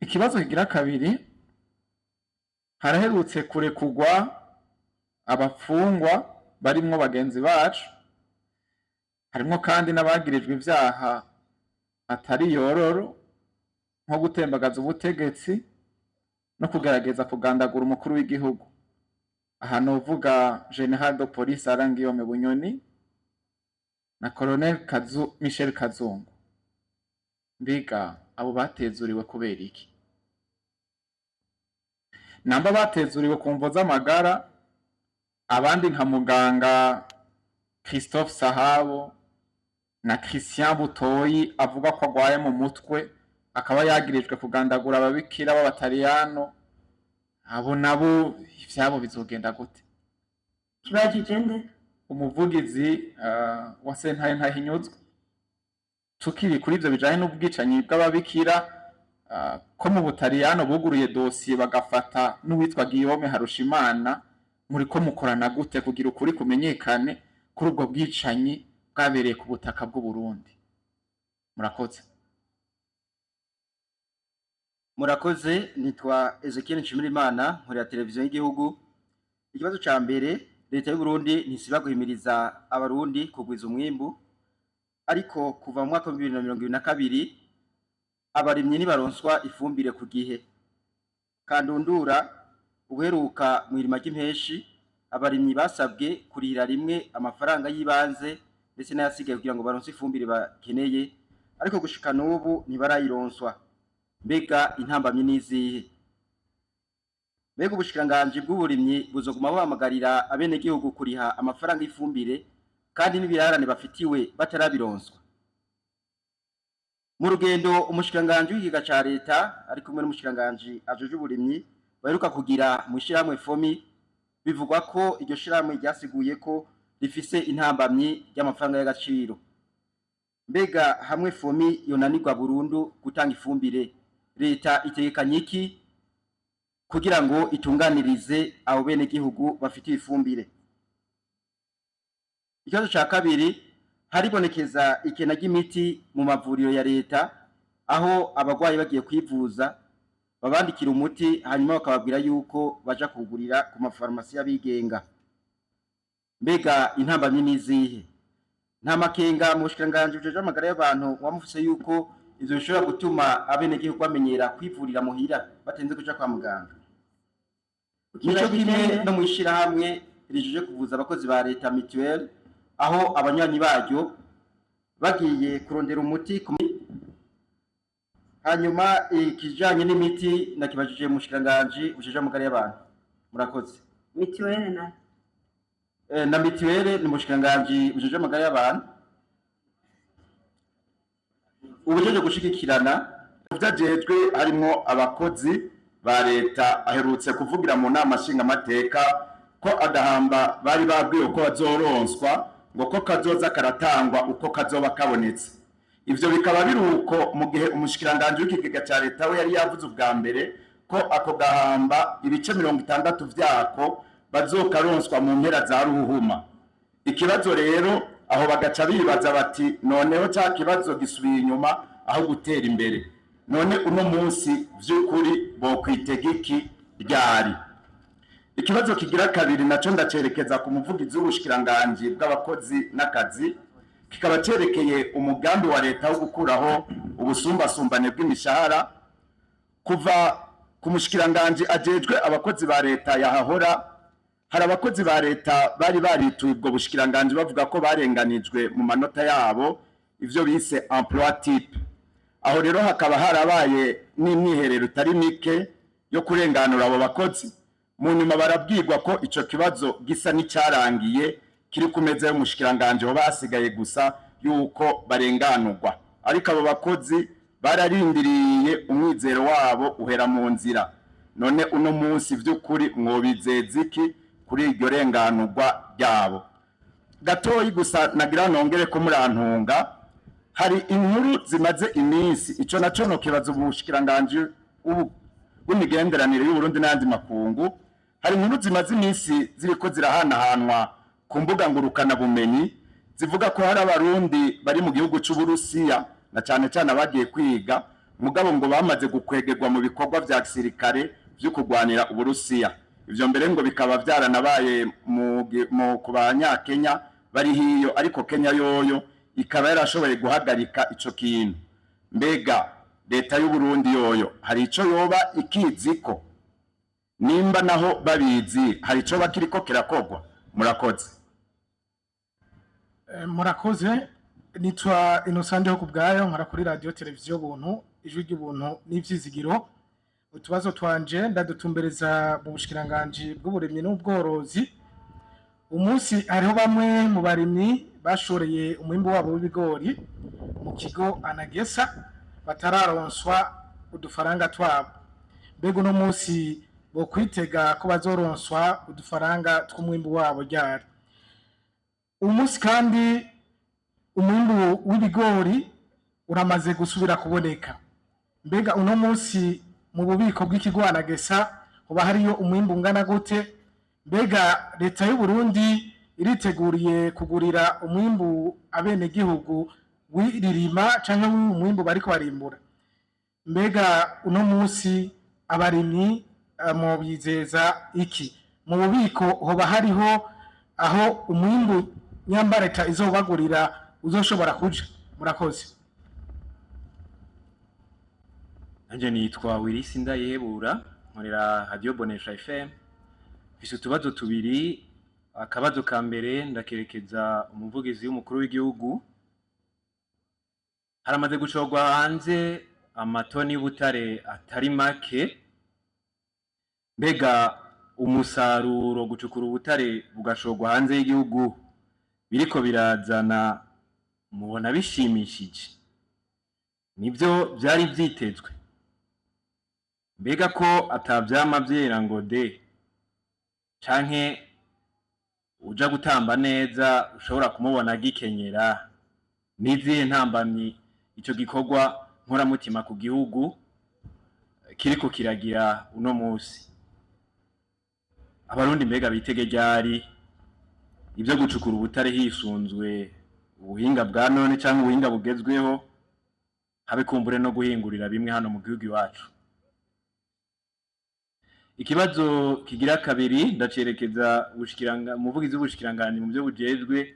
Ikibazo kigira kabiri, haraherutse kurekugwa abafungwa barimwo bagenzi bacu, harimwo kandi n'abagirijwe ivyaha atari yororo nko gutembagaza ubutegetsi no kugerageza kugandagura umukuru w'igihugu. Aha novuga General de Police Alain Guillaume Bunyoni na Colonel Michel Kazungu. Mbega abo batezuriwe kubera iki? Namba batezuriwe ku mvo z'amagara, abandi nka muganga Christophe Sahabo na Christian Butoyi avuga ko agwaye mu mutwe akaba yagirijwe kugandagura ababikira b'abataliyano, abo nabo ivyabo bizogenda gute? Kibajije nde? Umuvugizi wa sentare Ntahinyuzwa. Tukiri kuri ivyo bijanye n'ubwicanyi bw'ababikira, ko mu Butaliyano buguruye dosiye bagafata n'uwitwa Guillaume Harushimana, muriko mukorana gute kugira ukuri kumenyekane kuri ubwo bwicanyi bwabereye ku butaka bw'Uburundi? Murakoze. Murakoze. Nitwa Ezekiel Nshimirimana, nkorera televiziyo y'igihugu. Ikibazo ca mbere, leta y'u Burundi ntisiba guhimiriza abarundi kugwiza umwimbu, ariko kuva mu mwaka wa 2022 abarimyi ntibaronswa ifumbire ku gihe. Kandundura ubuheruka mw'irima ry'impeshi, abarimyi basabwe kurihira rimwe amafaranga y'ibanze ndetse n'ayasigaye kugira ngo baronse ifumbire bakeneye, ariko gushika n'ubu ntibarayironswa. Mbega intambamyi n'izihe? Mbega ubushikiranganji bw'uburimyi buzoguma buhamagarira abenegihugu kuriha amafaranga y'ifumbire kandi n'ibirarane bafitiwe batarabironswa? Mu rugendo umushikiranganji w'ikigega ca leta ari kumwe n'umushikiranganji ajejwe uburimyi baheruka kugira mu ishirahamwe FOMI, bivugwa ko iryo shirahamwe ryasiguye ko rifise intambamyi ry'amafaranga y'agaciro. Mbega hamwe FOMI yonanirwa burundu gutanga ifumbire, leta itegekanya iki kugira ngo itunganirize abo benegihugu bafitiye ifumbire? Ikibazo ca kabiri, haribonekeza ikena ry'imiti mu mavuriro ya leta, aho abagwayi bagiye kwivuza babandikira umuti hanyuma bakababwira yuko baja kuwugurira ku mafarumasi y'abigenga. Mbega intambamyi n'izihe? Nta makenga mu bushikiranganji bujejwe amagara y'abantu wamufise yuko ivyo bishobora gutuma abenegihugu bamenyera kwivurira muhira batarinze kuja kwa muganga? Nico kimwe no mw'ishirahamwe rijejwe kuvuza abakozi ba leta, mutuelle, aho abanywanyi baryo bagiye kurondera umuti. Hanyuma ikijanye n'imiti nakibajije mu bushikiranganji bujejwe amagara y'abantu. Murakoze. Mituweli nayo? Na mituwele ni mu bushikiranganji bujejwe amagara y'abantu, ubujejwe gushigikirana. Mu ajejwe harimwo abakozi ba leta, aherutse kuvugira mu nama nshingamateka ko agahamba bari babwiwe ko bazoronswa ngo ko kazoza karatangwa uko kazoba kabonetse. Ivyo bikaba biri uko mu gihe umushikiranganji w'ikigega ca leta we yari yavuze ubwa mbere ko ako gahamba ibice 60 vyako bazokaronswa mu mpera za ruhuhuma. Ikibazo rero aho bagaca bibaza bati: noneho ca kibazo gisubiye inyuma aho gutera imbere, none uno munsi vy'ukuri bokwitega iki ryari? Ikibazo kigira kabiri naco ndacerekeza ku muvugizi w'ubushikiranganji bw'abakozi n'akazi, kikaba cerekeye umugambi wa leta wo gukuraho ubusumbasumbane bw'imishahara. Kuva ku mushikiranganji ajejwe abakozi ba leta yahahora, hari abakozi ba leta bari barituye ubwo bushikiranganji bavuga ko barenganijwe mu manota yabo, ivyo bise emploi type. Aho rero hakaba harabaye n'imyiherero itari mike yo kurenganura abo bakozi. Mu nyuma barabwirwa ko ico kibazo gisa n'icyarangiye, kiri ku meza y'umushikiranganji, ho basigaye gusa yuko barenganurwa. Ariko abo bakozi bararindiriye, umwizero wabo uhera mu nzira. None uno munsi vy'ukuri mwobizeza iki kuri iryo renganurwa ryabo? Gatoyi gusa nagira nongere ko murantunga, hari inkuru zimaze iminsi, ico naco no kibazo ubushikiranganji bw'imigenderanire y'Uburundi n'ayandi makungu. Hari inkuru zimaze iminsi ziriko zirahanahanwa ku mbuga ngurukana bumenyi zivuga ko hari abarundi bari mu gihugu c'Uburusiya, na cane cane abagiye kwiga. Mugabo ngo bamaze gukwegerwa mu bikorwa vya gisirikare vyo kurwanira Uburusiya. Ivyo mbere ngo bikaba vyaranabaye mu ku banyakenya bari hiyo, ariko Kenya yoyo ikaba yarashoboye guhagarika ico kintu. Mbega leta y'u Burundi yoyo hari ico yoba ikiziko? Nimba naho babizi, hari ico bakiriko kirakogwa? Murakoze. Murakoze. Nitwa Innocent Ndiho kubwayo, nkora kuri radio televiziyo Buntu, Ijwi ry'Ubuntu n'Ivyizigiro. Utubazo twanje ndadutumbereza mu bushikiranganji bw'uburimyi n'ubworozi. Umunsi hariho bamwe mu barimyi bashoreye umwimbu wabo w'ibigori mu kigo Anagesa batararonswa udufaranga twabo. Mbega uno munsi bo kwitega ko bazoronswa udufaranga tw'umwimbu wabo ryari? Umunsi kandi umwimbu w'ibigori uramaze gusubira kuboneka. Mbega uno munsi mu bubiko bw'ikigo Anagesa hoba hariyo umwimbu ungana gute? Mbega leta y'u Burundi iriteguriye kugurira umwimbu abenegihugu w'iririma canke w'uyu mwimbu bariko barimbura? Mbega uno munsi abarimyi mubizeza iki? Mu bubiko hoba hariho aho umwimbu nyamba leta izobagurira uzoshobora kuja? Murakoze. Nanje nitwa Wilisi Ndayihebura, nkorera Radio Bonesha FM. Mfise utubazo tubiri. Akabazo ka mbere ndakerekeza umuvugizi w'umukuru w'igihugu. Haramaze gushorwa hanze amatoni y'ubutare atari make. Mbega umusaruro gucukura ubutare bugashorwa hanze y'igihugu biriko birazana, mubona bishimishije? Nivyo vyari vyitezwe? Mbega ko atavyama vyera ngo de, canke uja gutamba neza ushobora kumubona agikenyera, n'izihe ntambamyi ico gikorwa nkoramutima ku gihugu kiriko kiragira uno musi? Abarundi mbega bitege ryari ivyo gucukura ubutare hisunzwe ubuhinga bwa none canke ubuhinga bugezweho, habe kumbure no guhingurira bimwe hano mu gihugu iwacu? Ikibazo kigira kabiri ndacerekeza umuvugizi w'ubushikiranganji mu byo bujejwe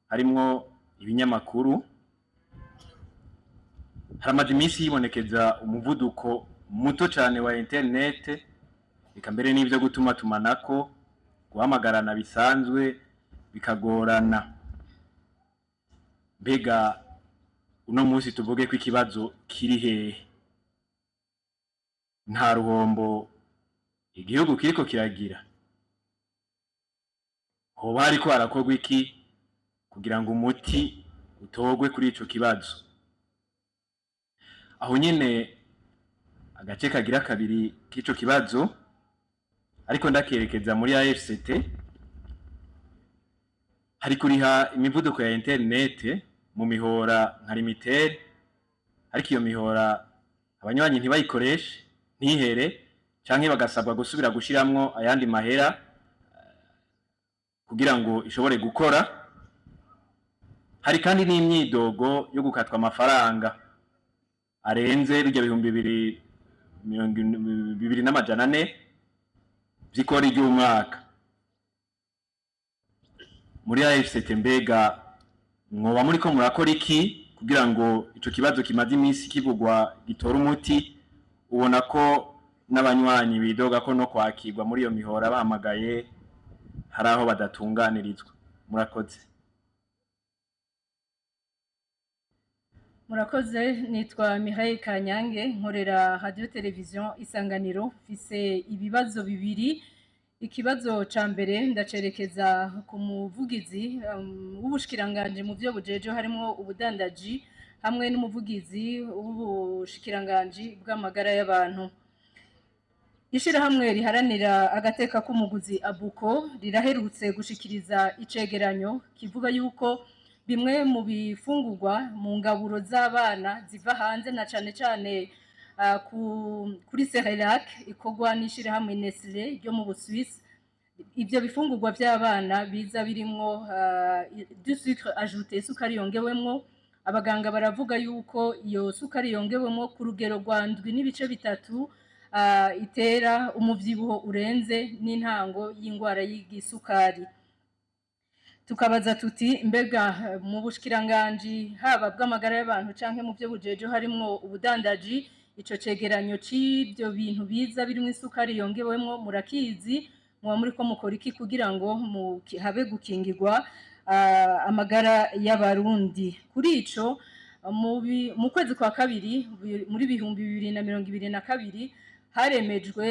harimwo ibinyamakuru. Haramaze iminsi yibonekeza umuvuduko muto cane wa internet, eka mbere n'ivyo gutuma tumanako, guhamagarana bisanzwe bikagorana. Mbega uno munsi tuvuge ko ikibazo kiri hehe? Nta ruhombo igihugu kiriko kiragira? Hoba hariko harakorwa iki kugira ngo umuti utogwe kuri ico kibazo? Aho nyene agace kagira kabiri k'ico kibazo, ariko ndakerekeza muri AFCT, hari kuriha imivuduko ya interinete mu mihora nka Limitel, ariko iyo mihora abanywanyi ntibayikoreshe, ntihere, canke bagasabwa gusubira gushiramwo ayandi mahera kugira ngo ishobore gukora. Hari kandi n'imyidogo yo gukatwa amafaranga arenze birya 2400 vy'ikori ry'umwaka muri AFCT. Mbega mwoba muriko murakora iki kugira ngo ico kibazo kimaze iminsi kivugwa gitora umuti, ubona ko n'abanywanyi bidoga ko no kwakirwa muri iyo mihora bahamagaye hari aho badatunganirizwa? Murakoze. Murakoze. Nitwa Mihaye Kanyange, nkorera radio television Isanganiro. Mfise ibibazo bibiri. Ikibazo ca mbere ndacerekeza ku muvugizi w'ubushikiranganje mu byo bujeje harimo ubudandaji, hamwe n'umuvugizi w'ubushikiranganji bw'amagara y'abantu. Ishirahamwe riharanira agateka k'umuguzi Abuko riraherutse gushikiriza icegeranyo kivuga yuko bimwe mu bifungurwa mu ngaburo z'abana ziva hanze, na cane cane kuri Cerelac ikorwa n'ishirahamwe Nestlé ryo mu Busuwisi, ivyo bifungurwa vy'abana biza birimwo du sucre ajouté, isukari yongewemwo. Abaganga baravuga yuko iyo sukari yongewemwo ku rugero rwa 7.3 itera umuvyibuho urenze n'intango y'ingwara y'igisukari. Tukabaza tuti mbega mu bushikiranganji haba bw'amagara y'abantu canke mu vyo bujeje harimwo ubudandaji, ico cegeranyo c'ivyo bintu biza birimwo isukari yongewemwo murakizi? Muba muriko mukora iki kugira ngo habe gukingirwa amagara y'Abarundi? Kuri ico, mu kwezi kwa kabiri muri 2022 haremejwe,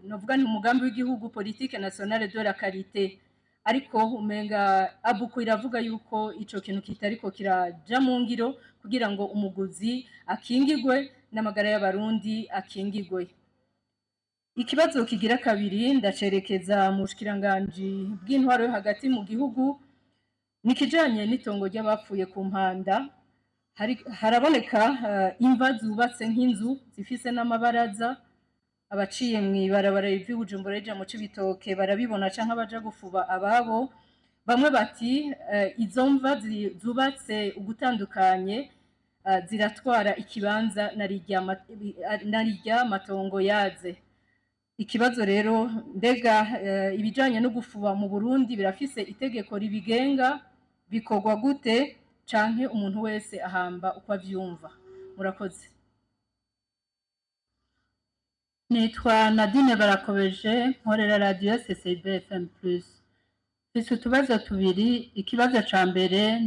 novuga nti umugambi w'igihugu, politique nationale de la qualité, ariko umenga ABUKO iravuga yuko ico kintu kitariko kiraja mu ngiro kugira ngo umuguzi akingigwe n'amagara y'Abarundi akingigwe. Ikibazo kigira kabiri ndacerekeza mu bushikiranganji bw'intwaro yo hagati mu gihugu, ni ikijanye n'itongo ry'abapfuye ku Mpanda. Haraboneka imva zubatse nk'inzu zifise n'amabaraza. Abaciye mw'ibarabara riva i Bujumbura rija mu Cibitoke barabibona, canke abaja gufuba ababo. Bamwe bati izo mva zubatse ugutandukanye ziratwara ikibanza narirya matongo yaze. Ikibazo rero, mbega ibijanye no gufuba mu Burundi birafise itegeko ribigenga? Bikorwa gute, canke umuntu wese ahamba uko avyumva? Murakoze. Nitwa Nadine Barakobeje, nkorera radiyo CCB FM Plus. Mfise utubazo tubiri. Ikibazo ca mbere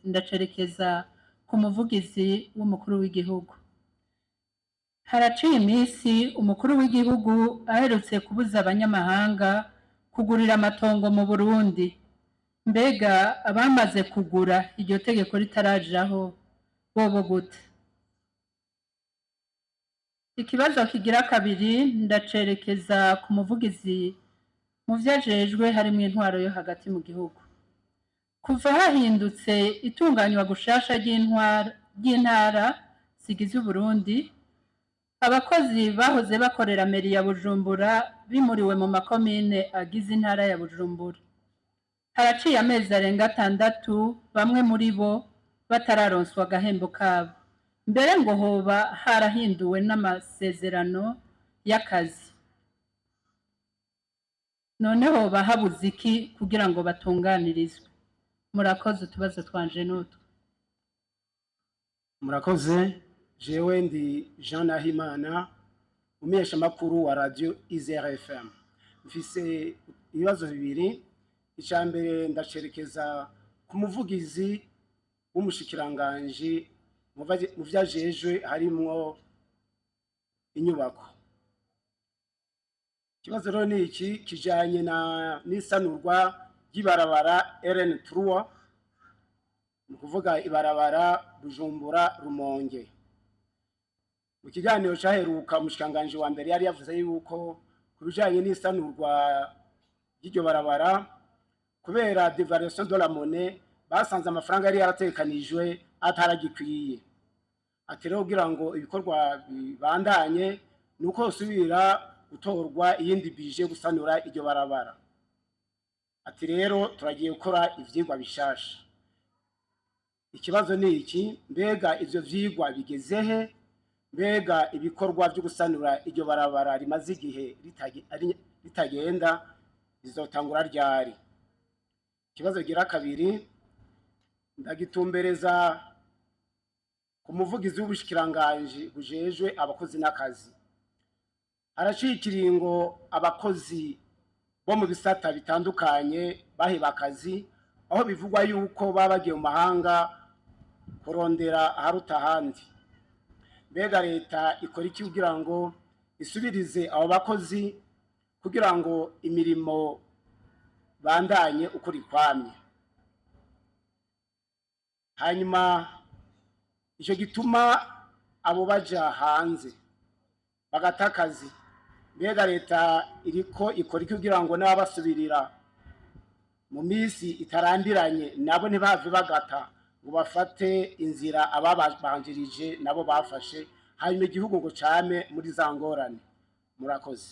ndacerekeza ku muvugizi w'umukuru w'igihugu. Haraciye iminsi umukuru w'igihugu aherutse kubuza abanyamahanga kugurira amatongo mu Burundi. Mbega abamaze kugura iryo tegeko ritarajaho bobo gute? Ikibazo kigira kabiri ndacerekeza ku muvugizi mu vyo ajejwe harimwo intwaro yo hagati mu gihugu. Kuva hahindutse itunganywa gushasha ry'intara zigize Uburundi, abakozi bahoze bakorera meri ya Bujumbura bimuriwe mu makomine agize intara ya Bujumbura. Haraciye amezi arenga 6 bamwe muri bo batararonswa agahembo kabo. Mbere ngo hoba harahinduwe n'amasezerano y'akazi. None hoba habuze iki kugira ngo batunganirizwe? Murakoze, utubazo twanje n'utwo. Murakoze. Jewe ndi Jean Nahimana, umumenyeshamakuru wa radio Izere FM. Mfise ibibazo bibiri. Icya mbere ndacerekeza ku muvugizi w'umushikiranganji mu vyo ajejwe harimwo inyubako. Ikibazo rero ni iki kijanye na n'isanurwa ry'ibarabara RN3, ni ukuvuga ibarabara Bujumbura Rumonge. Mu kiganiro cyaheruka, umushikiranganji wa mbere yari yavuze yuko ku bijanye n'isanurwa ry'iryo barabara, kubera dévaluation de la monnaie, basanze amafaranga yari yaratekanijwe ataragikwiye. Ati rero kugira ngo ibikorwa bibandanye ni uko hosubira gutorwa iyindi budget yo gusanura iryo barabara. Ati rero turagiye gukora ivyigwa bishasha. Ikibazo ni iki: mbega ivyo vyigwa bigeze he? Mbega ibikorwa vyo gusanura iryo barabara rimaze igihe ritagenda bizotangura ryari? Ikibazo gira kabiri ndagitumbereza ku muvugizi w'ubushikiranganji bujejwe abakozi n'akazi. Haraciye ikiringo abakozi bo mu bisata bitandukanye baheba akazi, aho bivugwa yuko baba bagiye mu mahanga kurondera aharuta ahandi. Mbega leta ikora iki kugira ngo isubirize abo bakozi, kugira ngo imirimo bandanye ukuri kwamye? Hanyuma icyo gituma abo baja hanze bagata akazi, mbega leta iriko ikora iki kugira ngo n'ababasubirira mu minsi itarambiranye nabo ntibave bagata, ngo bafate inzira ababanjirije nabo bafashe, hanyuma igihugu ngo came muri za ngorane? Murakoze.